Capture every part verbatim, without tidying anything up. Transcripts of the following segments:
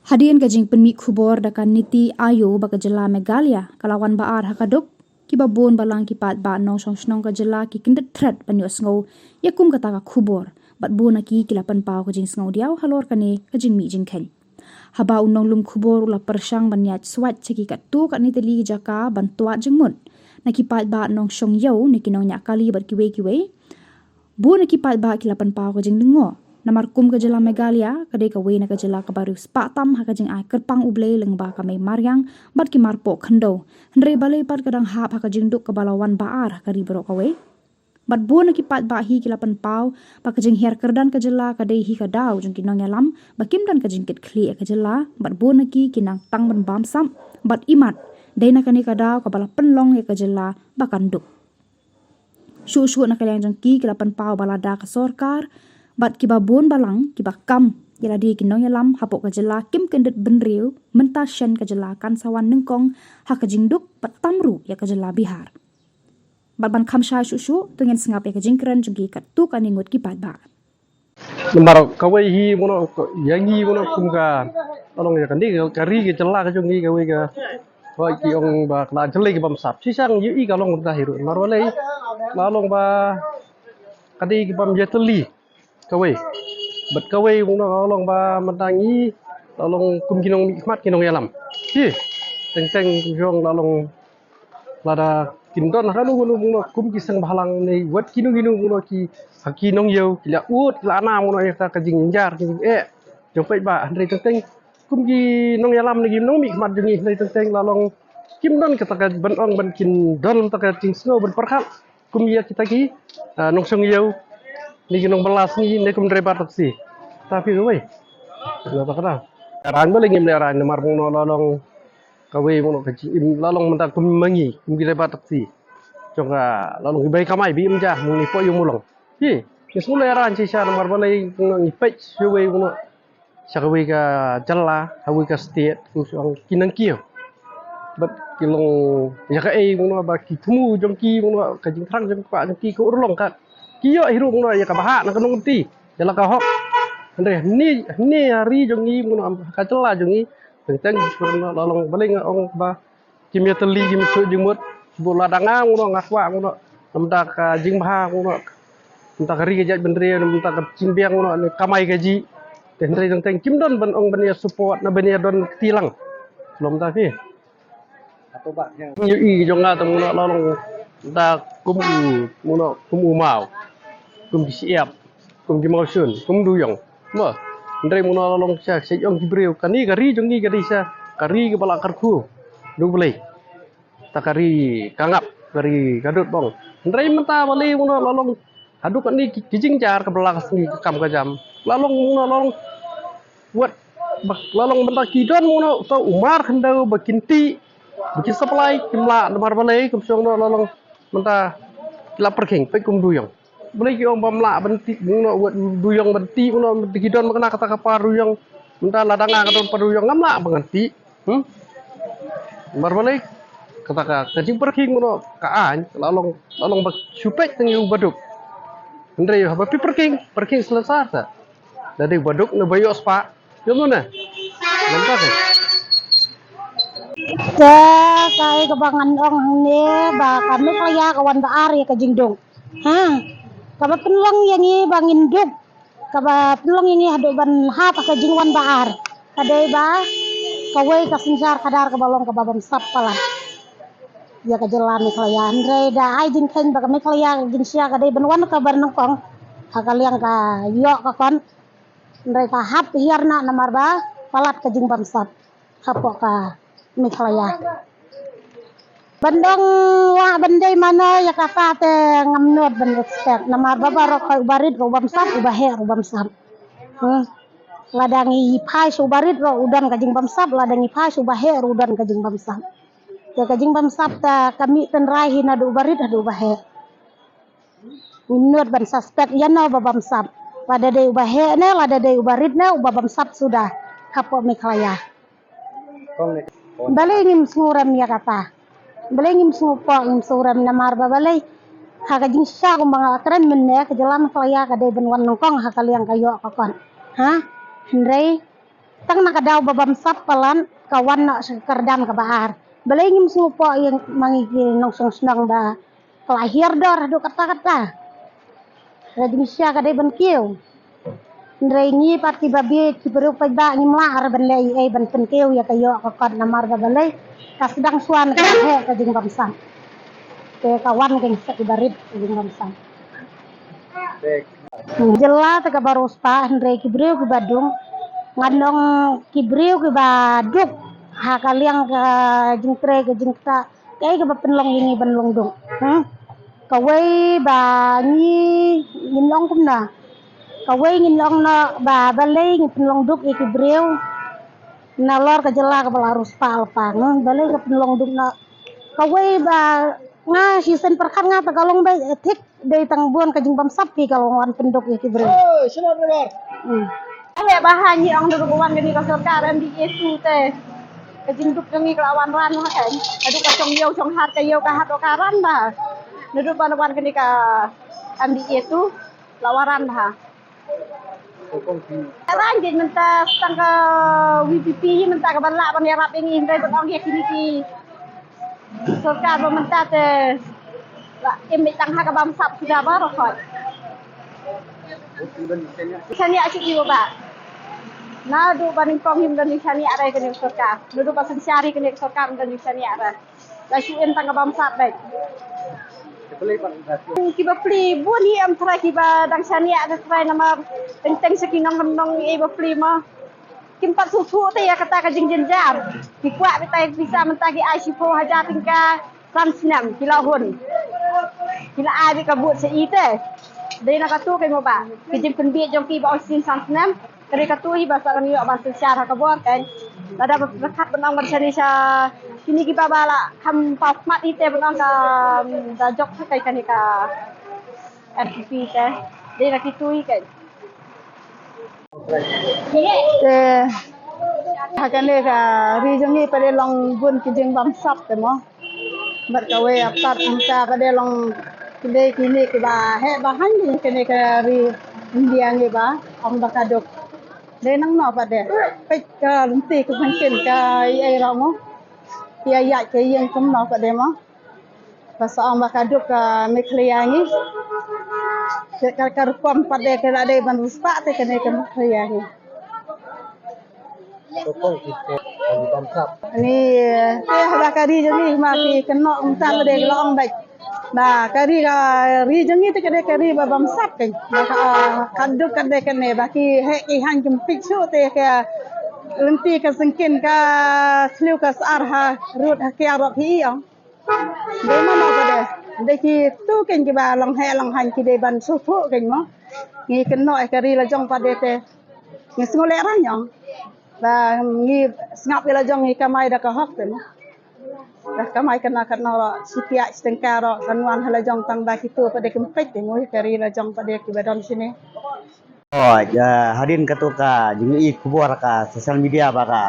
Hadien ka jingpynmih khubor da ka NITI Aayog ba ka jylla Meghalaya ka la wan ba ar ha ka duk, kiba bun balang ki paidbah nongshong shnong ka jylla ki kyndit thret ban ïohsngew ïa kum kata ka khubor, bad bun na ki ki la pynpaw ka jingsngewdiaw halor kane ka jingmih jingkheiñ. Haba u nonglum khubor u la pyrshang ban ïaid swait sha ki katto katne tylli ki jaka ban twad jingmut na ki paidbah nongshong ïew ne ki nongñiah kali bad kiwei kiwei, bun na ki paidbah ki la pynpaw ka jinglyngngoh. Namar kum ka jylla Meghalaya ka dei kawei na ka jylla kaba riewspah tam ha ka jingai kyrpang U Blei lyngba ka mei mariang bad ki marpoh khyndew, hynrei balei pat ka dang hap ha ka jingduk kaba la wan ba ar ha ka ri baroh kawei. Bad bun na ki paidbah hi ki la pynpaw ba ka jinghiar kyrdan ka jylla ka dei hi ka daw jong ki nongïalam ba kim don ka jingkitkhlieh ïa ka jylla, bad bun na ki ki nang tang ban bamsap bad imat. Dei na kane ka daw kaba la pynlong ïa ka jylla ba kan duk. Shuh shuh na ka liang jong ki ki la pynpaw ba lada ka sorkar bad kiba bun balang kiba kam ïa lade ki nongïalam hapoh ka jylla kim kyndit bynriew, mynta shen ka jylla kan sa wan nyngkong ha ka jingduk bad tam ruh ïa ka jylla Bihar. Bad ban kham shai shuh shuh, to ngin sngap ïa ka jingkren jong ki katto katne ngut ki paidbah. Namar kawei hi mano, ïa ngi mano kum ka, ka long ïa kane ka ri ka jylla ka jong ngi kawei ka, kawei ki ong ba ka la jyllei ka bamsap. Shisha ngi ïohi ka long mynta hi ruh. Namar balei, la long ba ka dei ka bym ïatylli kawei. Bad kawei mano ka long ba mynta ngi la long kum ki nongmihkhmat ki nongïalam. Hi, teng teng jong la long lada kin don ha kano kano mano kum ki seng bhalang ne wat kino kino mano ki, ha ki nongïew ki la ud ki la na mano ïa ka jingjynjar ki jingeh jong paidbah, hynrei teng teng kum ki nongïalam ne ki nongmihkhmat jong ngi, hynrei teng teng la long kim don kata ka ban ong ban kin don kata ka jingsngew ban pyrkhat kum ïa kita ki, ah, nongshong ïew ne ki nongbylla sngi ne kum driver taxi. Ta phi kawei. Na ta kata. Ïa rang ba lei ngim leh rang namar mano la long kawei mano ka jingim la long mynta kum ma ngi kum ki driver taxi. Jong ka la long ki bai kamai ba im ja mano ni poi ïa mulong. Hi, ngi sngewlei ran shisha namar balei ngi peit sha kawei mano, sha kawei ka jylla, ha kawei ka state, ngi shu ong ki nang kiew. Bad ki long ïa kaei mano ba ki thmu jong ki mano, ka jingthrang jong ka jong ki ka urlong ka. Ki ïoh hi ruh mano ïa ka bhah na ka nongkynti ïa la ka hok. Hynrei hangne, hangne ha ri jong ngi mano, ka jylla jong ngi, teng teng la long balei nga ong ba kim ïatylli, kim ïasuk jingmut. Bad lada nga mano nga kwah mano, namar ka jingbha mano, namar ka ri ka jaitbynriew, namar ka jingbiang mano, ne kamai kajih. Te hynrei teng teng kim don ban ong ban ïa support ne ban ïa don kti lang. Lom ta phi. Ïohi jong nga te mano la long da kum u mano, kum u maw, kum ki shyiap, kum ki mawshun, kum duyong. Mo, hynrei mano la long sha, sha ïong ki briew, kane ka ri jong ngi ka dei sha ka ri kaba la kyrkhu da U Blei. Ta ka ri ka ngap, ka ri ka dud bong. Hynrei mynta balei mano la long haduh katne ki, ki jingjynjar kaba la ka sngi ka kam ka jam. La long mano la long wat ba la long mynta ki don mano uta u mar khyndew ba kin tih, ba kin supply, kim lah namar balei, kum shong no la long mynta ki la pyrkhing peit kum duyong. Balei ki ong bym lah ban tih mano wat duyong ban tih mano, mynta ki don ba kane kata ka par duyong. Mynta lada nga ka don par duyong ngam lah ban tih. Hmm? Namar balei kata ka, ka jingpyrkhing mano ka aiñ la long, la long ba shu peit tang ïa u baduk. Hynrei haba phi pyrkhing, pyrkhing slensar ta. Da dei u baduk ne ba ïoh spah. Ïa mano ne? Namar ka. Te kaei kaba ngan ong hangne ba ka Meghalaya ka wan ba ar ïa ka jingduk. Ha. Kaba pynlong ïa ngi ba ngin duk, kaba pynlong ïa ngi haduh ban hap ha ka jingwan ba ar, ka dei ba kawei ka synshar khadar kaba long kaba bamsap palat ïa ka jylla Meghalaya. Hynrei da ai jingkheiñ ba ka Meghalaya ka jingshisha ka dei ban wan kaba nyngkong ha ka liang ka ïoh ka kon. Hynrei ka hap hiar na namar ba palat ka jingbamsap hapoh ka Meghalaya. Ban ong lah ban dei mano ïa kata te ngam nud ban expect namar ba baroh kai u barit ruh bamsap, u baheh ruh bamsap. Hmm. Lada ngi phai sha u barit ruh u don ka jingbamsap, lada ngi phai sha u baheh ruh u don ka jingbamsap. Te ka jingbamsap ta ka mih tynrai hi naduh u barit haduh u baheh. Ngim nud ban suspect ïano ba bamsap. Lada dei u baheh ne, lada dei u barit ne, uba bamsap suda hapoh Meghalaya. Balei ngim sngew rem ïa kata? Balei ngim sngew pok, ngim sngew rem namar ba balei? Ha ka jingshisha kumba nga la kren mynne, ka jylla Meghalaya ka dei ban wan nyngkong ha ka liang ka ïoh ka kon. Ha? Hynrei Tang na ka daw ba bamsap palat ka wan noh sha ka kyrdan kaba ar. Balei ngim sngewpoh ïa ma ngi ki nongshong shnong ba ka la hiar dor haduh katta katta. Ka jingshisha ka dei ban kiew. Hynrei ngi pat kiba bieit ki briew paidbah ngim lah ruh ban leh ei ei ban pynkiew ïa ka ïoh ka kot namar ba balei ka sdang shuwa na ka heh ka jingbamsap. Te ka wan ka jingshah kiba rit ka jingbamsap. Jylla te kaba riewspah hynrei ki briew kiba dung. Ngan ong ki briew kiba duk ha ka liang ka jingtrei ka jingktah. Kaei kaba pynlong ïa ngi ban long duk? Hmm? Kawei ba ngi ngin ong kumno? Kawei ngin ong noh ba balei ngi pynlong duk ïa ki briew nalor ka jylla kaba la riewspah lypa, hmm? Balei ka pynlong duk noh? Kawei ba nga shisien pyrkhat nga te ka long ba thik dei tang bun ka jingbamsap hi ka long wan pynduk ïa ki briew. Hmm. Ale ba ha ngi ong da ruh wan kane ka sorkar M D A two te. Ka jingduk jong ngi ka la wan ran ha ka. Ka duk ka shong ïew shong hat ka ïew ka hat ka ran ba. Naduh ba la wan kane ka M D A two la wan ran ba. Ran jin mynta tang ka V P P hi mynta ka ban lah ban ïarap ïa ngi hynrei ban ong ïa kine ki sorkar ba mynta te la im beit tang ha ka bamsap suda baroh khoit. Shaniah shuh ki ba. Naduh ba nyngkong hi ym don shaniah re kane ka sorkar. Naduh ba synshar hi kane ka sorkar ym don shaniah re. La shu im tang ka bamsap beit. Kiba pli bun hi em trai kiba dang shaniah te trai namar teng teng sha ki nong nong ei ba pli ma. Kim pat sngewthuh te ïa kata ka jingjynjar. Ki kwah beit ïa ka pisa mynta ki ai shiphew hajar tyngka san snem ki la hun. Ki la ai beit ka vote sha i te. Dei na katu ka mo ba. Ki jingpynbiej jong ki ba ong shisien san snem. Ka dei katu hi ba sa kan ïoh ban synshar ha ka bor kan. Lada ba pyrkhat ban ong ban shane sha kine kiba ba la kham paw khmat hi te ban ong ka da jop hi kai kane ka N P P te. Dei na kitu hi kan. Te ha kane ka ri jong ngi pat dei long bun ki jingbamsap te mo. Bad kawei pat mynta pat dei long ki dei kine kiba heh ba hang kine ka ri India ngi ba ong ba ka duk. Dei nangno pat dei peit ka lynti ka sngewsih ka ïa ïa mo. Ïa ïa ka ïing kumno pat dei mo. Ba sa ong ba ka duk ka Meghalaya ngi. Ka ka rukom pat dei ka la dei ban riewspah te kane ka Meghalaya ngi. Ni te haba ka ri jong ngi ma ki kynnoh kumta pat dei ka la ong beit. Ba ka ri ka ri jong ngi te ka dei ka ri ba bamsap kein. Ba ka ka duk ka dei kane ba ki heh ki hang kim peit shuh te ka lynti ka sngewsih ka shliew ka sar ha rud ha kiar rot hi ong. Dei ma ma ka dei. Dei kitu kein kiba long heh long hang ki dei ban sngewthuh kein mo. Ngi kynnoh ïa ka ri la jong pat dei te. Ngi sngew leh rang ïong. Ba ngi sngap ïa la jong ngi kamai da ka hok te mo. Da kamai kane kane ro shi piak shi tyngka ro kan wan ha la jong tang ba kitu pat dei kim peit te mo ïa ka ri la jong pat dei kiba don shane. Oh, ja, hadien katu ka jingïohi khubor ka social media ba ka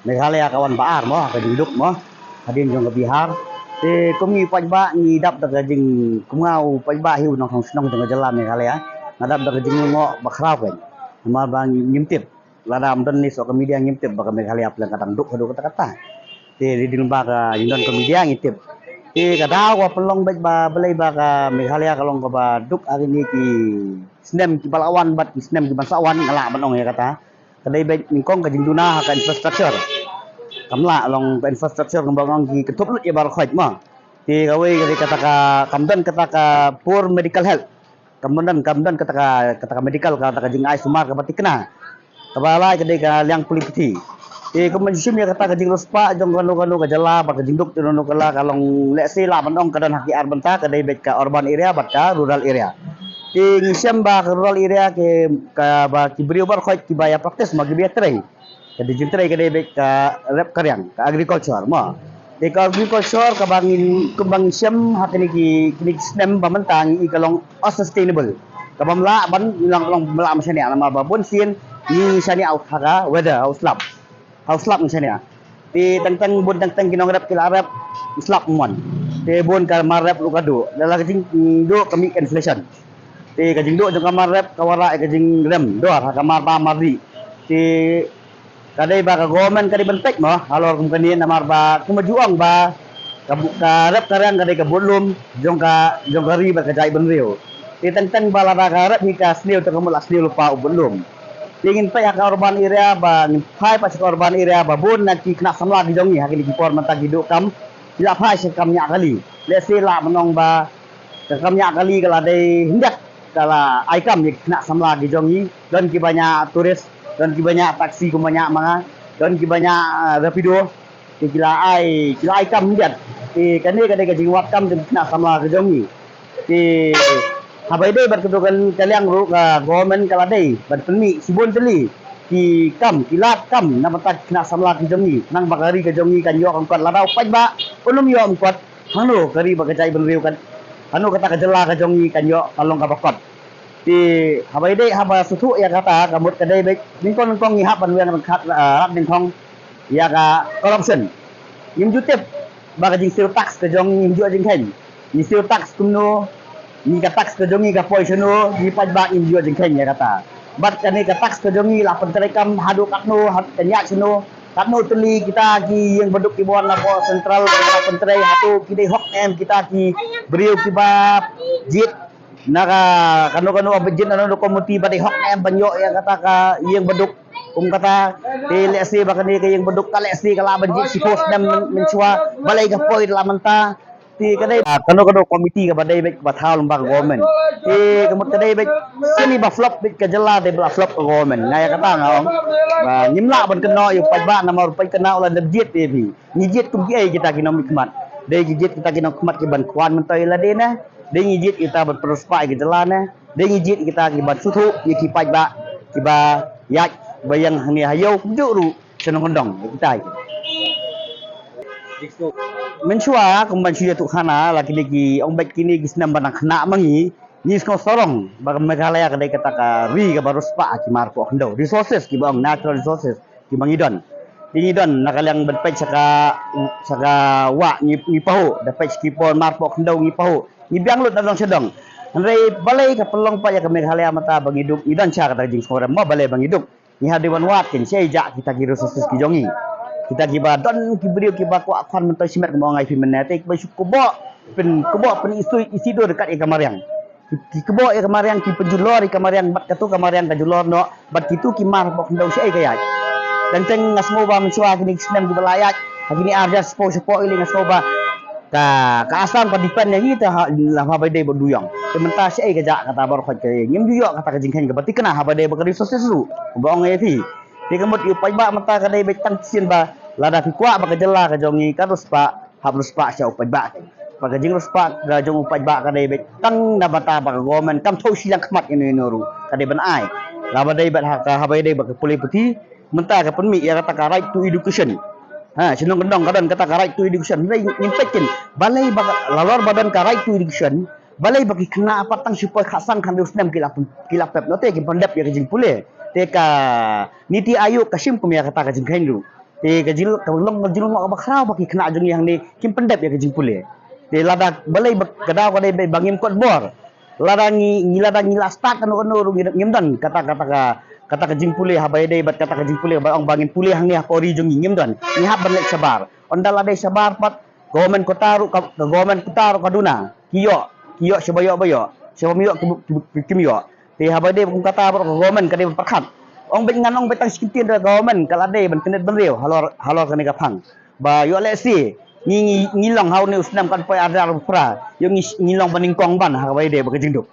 Meghalaya ka wan ba ar mo, ka jingduk mo. Hadien jong ka Bihar. Te kum ngi paidbah ngi dap da ka jing kum nga u paidbah hi u nongshong shnong jong ka jylla Meghalaya. Nga dap da ka jinglyngngoh ba khraw kein. Namar ba ngim tip. Lada ym don ne sha ka media ngim tip ba ka Meghalaya pleng ka dang duk haduh katta katta. Te dei ding ba ka jingdon ka media ngi tip. Te ka daw ka pynlong beit ba balei ba ka Meghalaya ka long kaba duk ha kine ki snem kiba la wan bad ki snem kiban sa wan nga lah ban ong ïa kata. Ka dei beit nyngkong ka jingduna ha ka infrastructure. Kam lah long ka infrastructure kumba ong ki kynthup lut ïa baroh khoit mo. Te kawei ka dei kata ka kam don kata ka poor medical health. Kam don kam don kata ka kata ka medical kata ka jingai sumar kaba thikna. Kaba lai ka dei ka liang pule puthi. Te kumba ngi shim ïa kata ka jingriewspah jong kano kano ka jylla bad ka jingduk jong kano kano ka jylla ka long lehse lah ban ong ka don ha ki ar bynta ka dei beit ka urban area bad ka rural area. Te ngi shem ba ka rural area ki kaba ki briew baroh khoit kiba ïa practice ma kiba ïa trei. Ka dei jingtrei ka dei beit ka rep ka riang ka agriculture mo. Dei ka agriculture kaba ngin kumba ngin shem ha kine ki kine ki snem ba mynta ngi i ka long unsustainable. Kaba ym lah ban long long ym lah ban shaniah namar ba bun sien ngi shaniah ha ka weather ha u slap. Ha u slap ngi shaniah. Te teng teng bun teng teng ki nongrep ki la rep u slap mon. Te bun ka mar rep ruh ka duh. Lada ka jingduh ka mih ka inflation. Te ka jingduh jong ka mar rep ka wanrah ïa ka jingrem dor ha ka mar bam mar dih. Te Ka dei ba ka government ka dei ban peit mo halor kum kane, namar ba kumba ju ong ba ka bu-, ka rep ka riang ka dei ka budlum jong ka, jong ka ri bad ka jaitbynriew. Te teng teng ba lada ka rep hi ka sniew, te ka mut la sniew lypa u budlum. Te ngin peit ha ka urban area, ba ngin phai pat sha ka urban area, ba bun na ki khynnah samla ki jong ngi ha kine ki por mynta ki duh kam, ki la phai sha ka kam ñiah kali. Lehse lah ban ong ba ka kam ñiah kali ka la dei hyndiat ka la ai kam ïa ki khynnah samla ki jong ngi. Don kiba ñiah tourist, don kiba ñiah taxi kumba ñiah ma nga, don kiba ñiah, ah, rapido. Te ki la ai, ki la ai kam hyndiat. Te kane ka dei ka jingwad kam jong ki khynnah samla ki jong ngi. Te haba ïadei bad ka dei ka liang ruh, ka government ka la dei ban pynmih shibun tylli ki kam, ki lad kam na bynta ki khynnah samla ki jong ngi, khnang ba ka ri ka jong ngi kan ïoh ryngkat. Lada u paidbah un ym ïoh ryngkat, hangno ka ri bad ka jaitbynriew kan, hangno kata ka jylla ka jong ngi kan ïoh ka long kaba kot. Te haba ïadei, haba sngewthuh ïa kata, ka mut ka dei beit nyngkong nyngkong ngi hap ban weng ryngkat, ah, rat nyngkong ïa ka corruption. Ngim ju tip ba ka jingsiew tax ka jong ngi, ngim ju jingkheiñ. Ngi siew tax kumno, ngi ka tax ka jong ngi ka poi shano, ngi paidbah ngim ju jingkheiñ ïa kata. Bad kane ka tax ka jong ngi la pyntrei kam haduh katno, had-, ka ñiah shano, katno tylli kita ki ïing baduk kiba wan napoh central, la pyntrei hato ki dei hok ne em, kita ki briew kiba jied na ka kano kano ba jied na kano kano committee ba dei hok ne em ban ïoh ïa kata ka ïing baduk kum kata. Te lehse ba kane ka ïing baduk ka lehse ka lah ban jied shiphew snem myn-, mynshuwa, balei ka poi la mynta. Te ka dei, ah, kano kano committee kaba dei beit kaba thaw lyngba ka government. Te ka mut ka dei beit shane ba flop beit ka jylla, dei ba la flop ka government. Nga ïa kata nga ong ba ngim lah ban kynnoh ïa u paidbah namar u paidbah u la dep jied ïa phi. Ngi jied kum kiei kita ki nongmihkhmat? Dei ngi jied kita ki nongmihkhmat ki ban kwah myntoi ïa lade ne? Dei ngi jied kita ban pynriewspah ïa ka jylla ne? Dei ngi jied kita ki ban sngewthuh ïa ki paidbah kiba ïaid ba ïeng hangne ha ïew, kumjuh ruh shnong kyndong ïa kita. Mynshuwa kum ban shu ïathuh khana la kine ki, ong beit kine ki snem ba dang khynnah ma ngi, ngi sngew sarong ba ka Meghalaya ka dei kata ka ri kaba riewspah ha ki mar poh khyndew, resources kiba ong natural resources kiba ngi don. Te ngi don na ka liang ban peit sha ka, sha ka wah ngi, ngi pahuh, da peit sha ki por mar poh khyndew ngi pahuh. Ngi biang lut na dong sha dong. Hynrei balei ka pynlong pat ïa ka Meghalaya mynta ba ngi duk, ngi don sha kata ka jingsngewrem mo balei ba ngi duk. Ngi hap dei ban wad kein shaei jah kita ki resources ki jong ngi. Kita kiba don ki briew kiba kwah khwan myntoi shimet kumba ong ai phi mynne, te kiba shu kboh, pyn, kboh pyn isui isi dur kat ïa ka mariang. Ki, ki kboh ïa ka mariang, ki pynjulor ïa ka mariang, bad kato ka mariang ka julor noh bad kito ki mar poh khyndew, shaei ka ïaid. Teng teng nga sngew ba mynshuwa kine ki snem kiba la ïaid, ha kine ar hajar shiphew shiphew ïa lei, nga sngew ba ka, ka Assam ka depend ïa ngi te ha, la haba dei ba duyong. Te mynta shaei ka jah kata baroh khoit ka, ngim ju ïoh kata ka jingkheiñ kaba thikna haba dei ba ka resources ruh ba ong ïa phi. Te ka mut ïa u paidbah mynta ka dei beit tang shisien ba lada phi kwah ba ka jylla ka jong ngi kan riewspah, hap riewspah sha u paidbah. Ba ka jingriewspah ka jong u paidbah ka dei beit tang na bynta ba ka government kam thew shiliang khmat ïano ïano ruh ka dei ban ai. Lada dei bad ha ka, haba dei bad ka pule puthi, mynta ka pynmih ïa kata ka right to education. Ha, shnong kyndong ka don kata ka right to education. Hynrei ngim peit kein balei ba ka, halor ba don ka right to education, balei ba ki khynnah pat tang shu poi khatsan khathynñiew snem ki la pyn-, ki la pep noh te kim pyndep ïa ka jingpule. Te ka NITI Aayog ka shim kum ïa kata ka jingkheiñ ruh. Te ka jing, ka long ka jinglong kaba khraw ba ki khynnah jong ngi hangne kim pyndep ïa ka jingpule. Te lada balei ba ka daw ka dei ba ngim kot bor. Lada ngi, ngi lada ngi la start kano kano ruh ngi, ngim don kata, kata ka, kata ka jingpule haba ïadei bad kata ka jingpule ba ong ba ngin pule hangne hapoh ri jong ngi, ngim don. Ngi hap ban leit shabar. Ynda la dei shabar pat, government kota ruh ka, ka government kota ruh ka duna. Ki ïoh, ki ïoh shaba ïoh ba ïoh, shaba ym ïoh ki, ki, ki, kim ïoh. Te haba dei ba kum kata baroh ka government ka dei ban pyrkhat. Ong beit ngan ong beit tang shi kyntien, da government ka la dei ban kynit bynriew halor, halor kane ka phang. Ba ïoh lehse ngi, ngi, ngi long ha une u snem kan poi ar hajar arphew phra, ïoh ngi, ngi long ba nyngkong ban ha kaba ïadei bad ka jingduk.